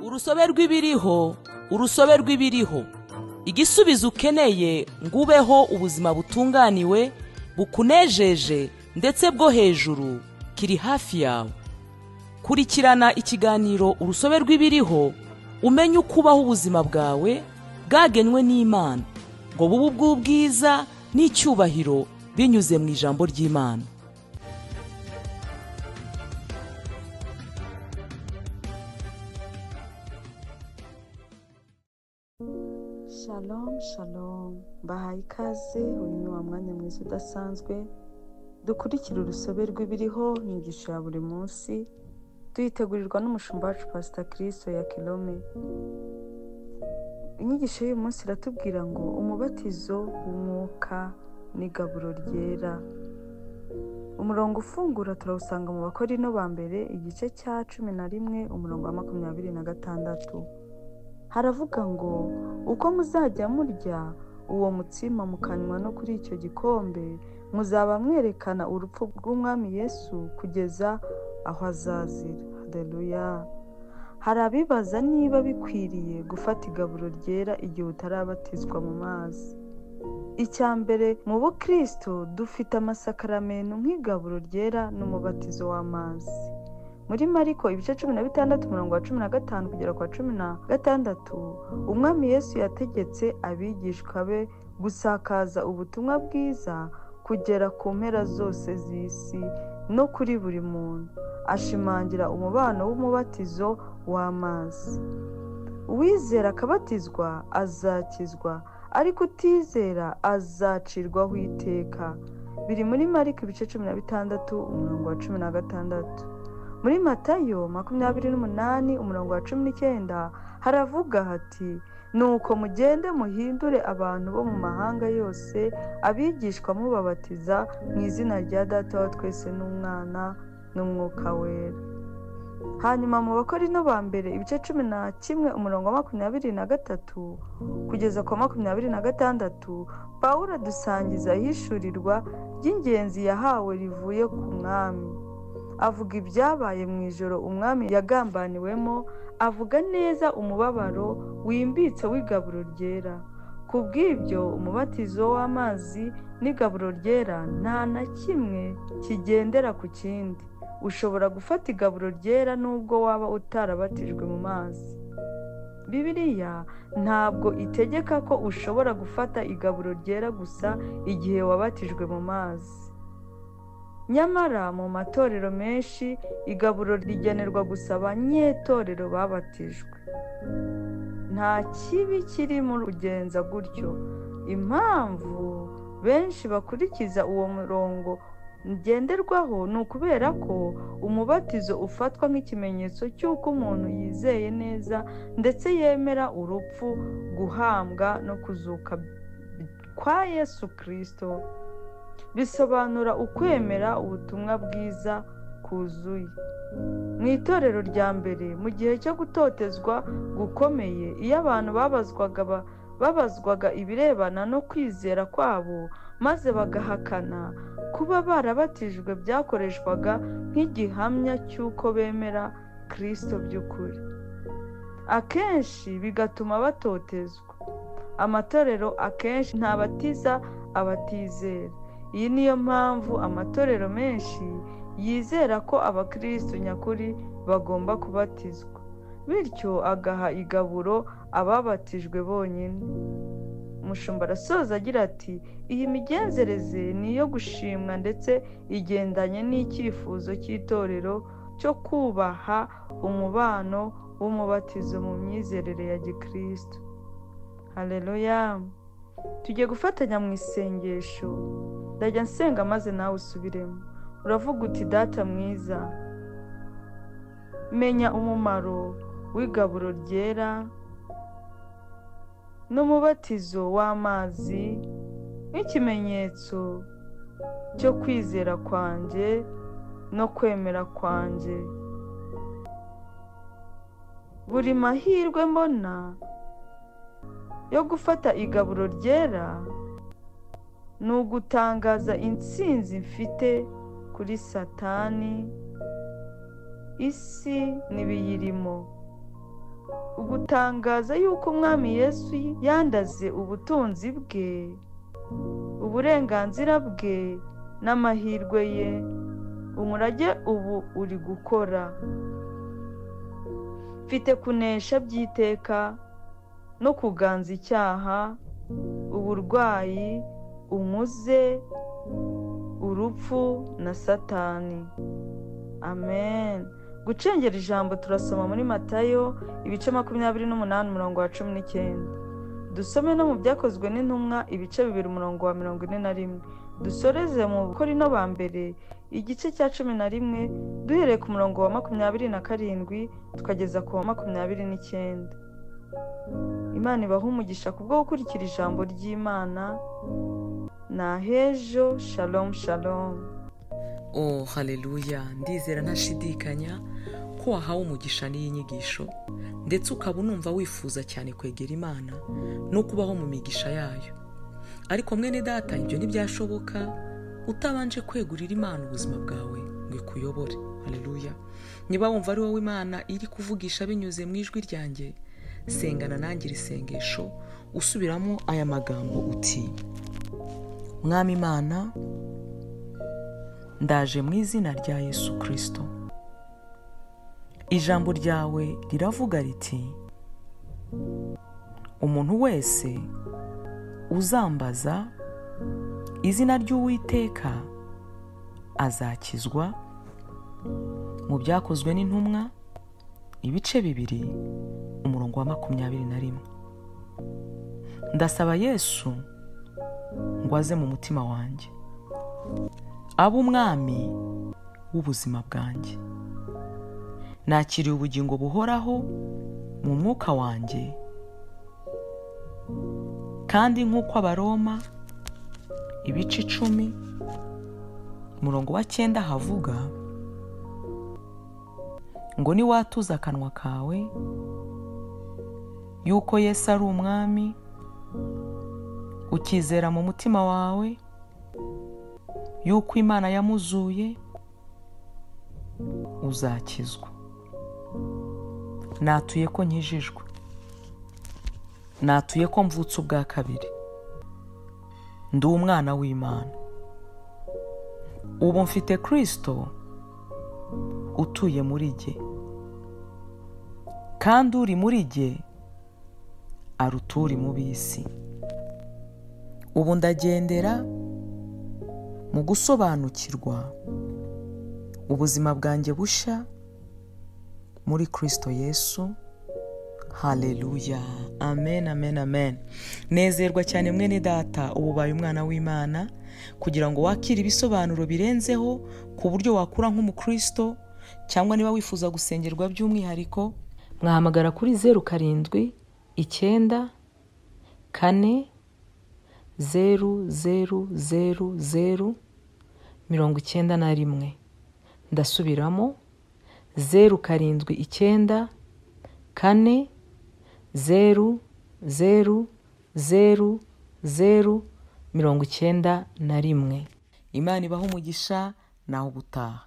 Urusobe rw'ibiriho, urusobe rw'ibiriho, igisubizo ukeneye ngo ubeho ubuzima butunganiwe, bukunejeje ndetse bwo hejuru, kiri hafi yawe. Kurikirana ikiganiro Urusobe rw'ibiriho, umenye uko ubaho ubuzima bwawe bwagenwe n'Imana ngo bube ubw'ubwiza n'icyubahiro binyuze mu ijambo ry'Imana. Shalom shalom, mbahaye ikaze. Uyu ni wa mwanya mwiza udasanzwe dukurikira urusobe rw'ibiriho, inyigisho ya buri munsi tuyitegurirwa n'umushumba wacu Pastor Chris Oyakhilome. Inyigisho y'uyu munsi iratubwira ngo umubatizo w'umwuka n'igaburo ryera. Umurongo ufungura turawusanga mu Bakorino ba mbere igice cya 11 umurongo wa 26. Haravuga ngo uko muzajya murya uwo mutsima mukanywa no kuri icyo gikombe, muzaba mwerekana urupfu rw'Umwami Yesu kugeza aho azazira. Haleluya. Hari abibaza niba bikwiriye gufata igaburo ryera igihe utarabatizwa mu mazi. Icya mbere, mu bukristo dufite amasakaramentu nk'igaburo ryera n'umubatizo w'amazi. Muri Mariko ibice 16 umurongo wa 15 kugera kwa 16, Umwami Yesu yategetse abigishwa be gusakaza ubutumwa bwiza kugera ku mpera zose z'isi no kuri buri muntu, ashimangira umubano w'umubatizo w'amazi. Uwizera akabatizwa azakizwa, ariko utizera azacirwaho iteka. Biri muri Mariko ibice 16 umurongo wa 16. Muri Matayo 28 umurongo wa 19 haravuga hati: nuko mugende muhindure abantu bo mu mahanga yose abigishwa, mubabatiza mu izina rya Data wa twese n'Umwana n'Umwuka Wera. Hanyuma mu Bakorino ba mbere ibice 11 umurongo wa 23 kugeza kwa 26, Pawulo adusangiza ihishurirwa ry'ingenzi yahawe rivuye ku Mwami. Avuga ibyabaye mu ijoro Umwami yagambaniwemo, avuga neza umubabaro wimbitse w'igaburo ryera. Ku bw'ibyo umubatizo w'amazi n'igaburo ryera nta na kimwe kigendera ku kindi. Ushobora gufata igaburo ryera nubwo waba utarabatijwe mu mazi. Bibiliya ntabwo itegeka ko ushobora gufata igaburo ryera gusa igihe wabatijwe mu mazi. Nyamara mu matorero menshi igaburo rigenerwa gusa abanyetorero babatijwe. Nta kibi kiri mu kugenza gutyo. Impamvu benshi bakurikiza uwo murongo ngenderwaho ni ukubera ko umubatizo ufatwa nk'ikimenyetso cy'uko umuntu yizeye neza ndetse yemera urupfu, guhambwa no kuzuka kwa Yesu Kristo. Bisobanura ukwemera ubutumwa bwiza kuzuye. Mu itorero rya mbere, mu gihe cyo gutotezwa gukomeye, iyo abantu babazwaga ibirebana no kwizera kwabo maze bagahakana kuba barabatijwe, byakoreshwaga nk'igihamya cy'uko bemera Kristo by'ukuri, akenshi bigatuma batotezwa. Amatorero akenshi ntabatiza abatizera. Iyi niyo mpamvu amatorero menshi yizera ko abakristo nyakuri bagomba kubatizwa, bityo agaha igaburo ababatijwe bonyine. Umushumba arasoza agira ati: iyi migenzereze ni iyo gushimwa ndetse igendanye n'icyifuzo cy'itorero cyo kubaha umubano w'umubatizo mu myizerere ya gikristo. Haleluya. Tugiye gufatanya mu isengesho. Ndajya nsenga maze nawe usubiremo. Uravuga uti: Data mwiza, menya umumaro w'igaburo ryera n'umubatizo w'amazi nk'ikimenyetso cyo kwizera kwanjye no kwemera kwanjye. Buri mahirwe mbona yo gufata igaburo ryera ni ugutangaza intsinzi mfite kuri Satani, isi n'ibiyirimo. Ugutangaza yuko Umwami Yesu yandaze ubutunzi bwe, uburenganzira bwe n'amahirwe ye, umurage ubu uri gukora. Mfite kunesha by'iteka no kuganza icyaha, uburwayi, umuze, urupfu na Satani. Amen. Gucengera ijambo turasoma muri Matayo ibice 28 umurongo wa 19. Dusome no mu Byakozwe n'Intumwa ibice 2 umurongo wa 41. Dusoreze mu Bakorinto ba mbere igice cya 11 duhereye ku murongo wa 27 tukageza ku wa 29. Imana ibahe umugisha kubwo gukurikira ijambo ry'Imana. Na hejo. Shalom shalom. Oh haleluya, ndizera ntashidikanya ko wahawe umugisha n'iyi nyigisho, ndetse ukaba unumva wifuza cyane kwegera Imana no kubaho mu migisha yayo. Ariko mwene data, ibyo ntibyashoboka utabanje kwegurira Imana ubuzima bwawe ngo ikuyobore. Haleluya. Niba wumva ari wowe Imana iri kuvugisha binyuze mu ijwi ryanjye, sengana nanjye iri sengesho usubiramo aya magambo uti: Mwami Imana, ndaje mu izina rya Yesu Kristo. Ijambo ryawe riravuga riti: umuntu wese uzambaza izina ry'Uwiteka azakizwa. Mu Byakozwe n'Intumwa ibice 2 umurongo wa 21. Ndasaba Yesu ngo aze mu mutima wanjye, abe umwami w'ubuzima bwanjye. Nakiriye ubugingo buhoraho mu mwuka wanjye, kandi nk'uko Abaroma ibice 10 umurongo wa 9 havuga ngo niwatuza akanwa kawe yuko Yesu ari umwami, ukizera mu mutima wawe yuko Imana yamuzuye, uzakizwa. Natuye ko nkijijwe, natuye ko mvutse ubwa kabiri, ndi umwana w'Imana. Ubu mfite Kristo utuye muri jye, kandi uri muri jye aruta uri mu b'isi. Ubu ndagendera mu gusobanukirwa ubuzima bwanjye bushya muri Kristo Yesu. Haleluya. Amen, amen, amen. Nezerwa cyane mwene data, ubu ubaye umwana w'Imana, kugira ngo wakire ibisobanuro birenzeho ku buryo wakura nk'umukristo, cyangwa niba wifuza gusengerwa by'umwihariko, mwahamagara kuri 0 7 9 4 0 0 0 0 91. Ndasubiramo 0 7 9 4 0 0 0 0 91. Imana ibahe umugisha, naho ubutaha.